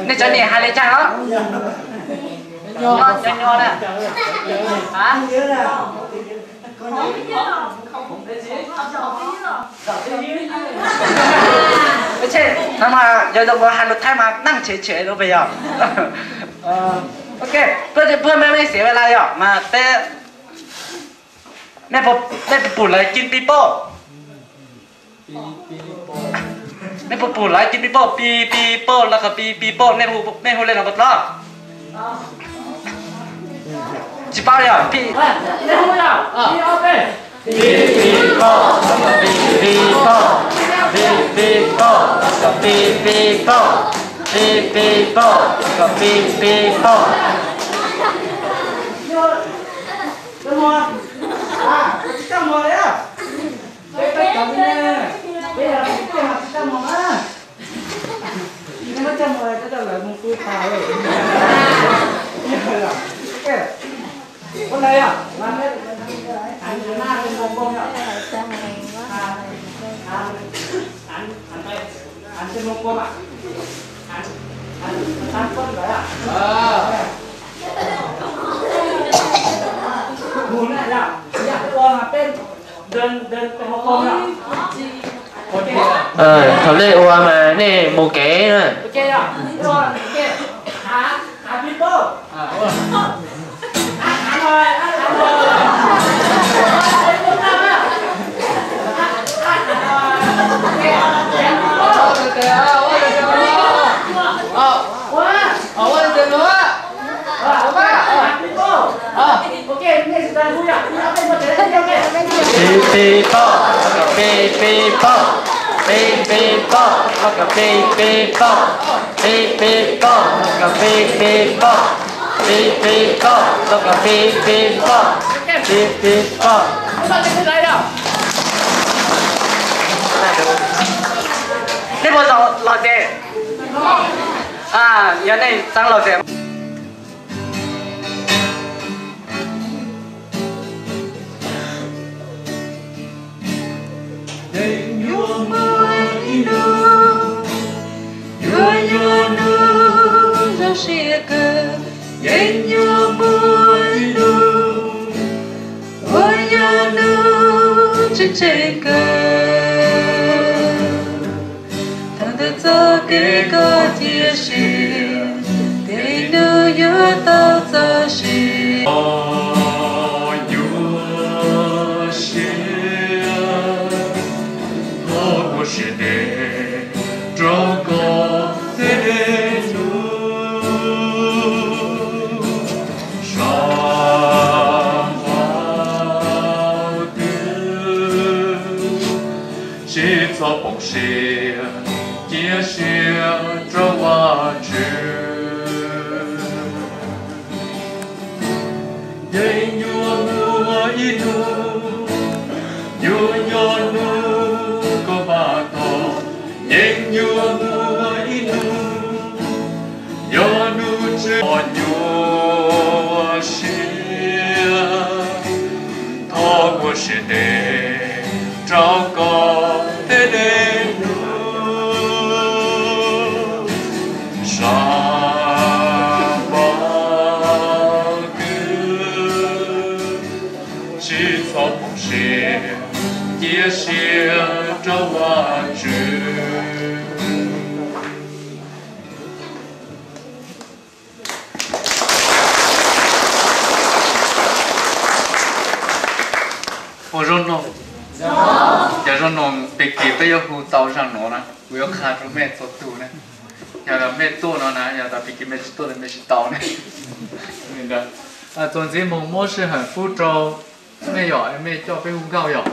Nej cov niam hais li cas os? Nyob nyob na. Tab sis no mas yog tus uas hais lus Thaib mas neej tshev tshev rau pem yog. Ok, peb peb mej mej xiv ve la yog mas peb, mej puas pum lawv ci pi poj? Mej puas pum lawv ci pi poj, pi pi poj los koj pi pi poj, mej hu li no puas tau? Tsis paub yog pi, mej hu yog pi ob peb. Pi pi poj, pi pi poj, pi pi poj, pi pi poj, pi pi poj, pi pi poj. Thaum nej ua mas nej mus kev na. Pib pib poj, pib pib poj, pib pib poj, pib pib poj, pib pib poj, pib pib poj, pib pib poj, pib pib poj, pib pib poj. Nej puas tau los tsev? Yog nej xav los tsev. Yeej yuav muaj ib hnub, yuav yog hnub zoo siab kawg. Yeej yuav muaj ib hnub, uas yog hnub tseem ceeb kawg. Thaum ntawd txoj kev koj cia siab, tej hnub yuav tau txoj sia. Nyuaj siab, thov ua siab ntev rau koj tej hnub. Sab npau twg, tsis txhob poob siab, cia siab rau Vajtswv. Yeej yuav muaj ib hnub, yuav yog hnub koj pab tau. Yeej yuav muaj ib hnub, yog hnub tseem nyuaj siab. Thov ua siab ntev rau koj tej hnub. Sab npau twg, tsis txhob poob siab, cia siab rau Vajtswv. Ua zoo noog. Cov zoo noog pig kis peb yuav hu tau zaj no na, kuv yuav qha rau mej txhua tus na. Yog tas mej tuaj no na, yog tas pig kis mej tsis tuaj, mej tsis tau ne. Txuas ntxiv mus muab sij hawm pub rau mej yom, mej coj peb hu nkauj yom.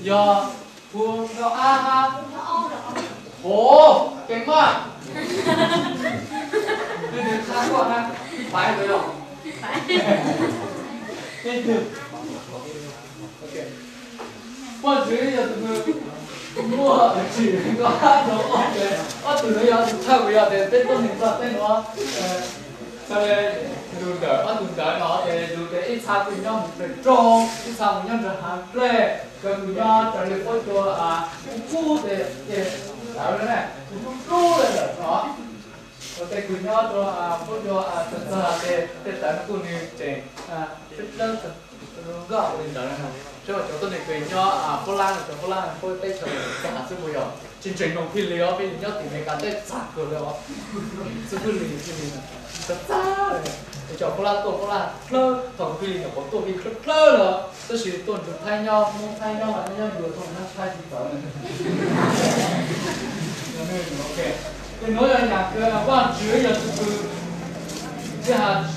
Yog hu nkauj ab hab. Hu, keej maj. Leej twg txhab koj na? Pais ntawd yog? Leej twg? Vajtswv yog tus muaj tsim nkauj ab rau ob tug, ob tug no yog tus thawj uas yog tias peb tuab neeg txog teb nuav, txog le lug ntawm ob tug ntawd no ces lug tias ib txha kws nyob mus pem roob, ib txha mus nyob nrug haav dlej, kws nyob raws le huab cua kub kub ces, ces tawv le na, kub kub le ntawm no. Ua tej kws nyob rua huab cua txag txag ces tej tawv no kuj nws tseem dlawb dlawb nkoj ua li ntawd na. Saib cov tuab neeg kws nyob Fab Lab, cov Fab Lab puab teb chaws txag xwb puas yog? Tsis ntseeg noog Philip os, Philip nyob tim Amelikas teb txag kawg le os. Xwb Philip, Philip txag txag le. Es cov Fab Lab tuaj Fab Lab dlawb, thaum Philip nyuam qhuav tuaj Philip dlawb dlawb le, tab sis tuaj nrug Thaib nyob, Hmoob Thaib nyob, nyob yuav tuaj nyob Thaib tsis tawv le. Ces nuav yog yam kws Vajtswv yog tus kws tsis has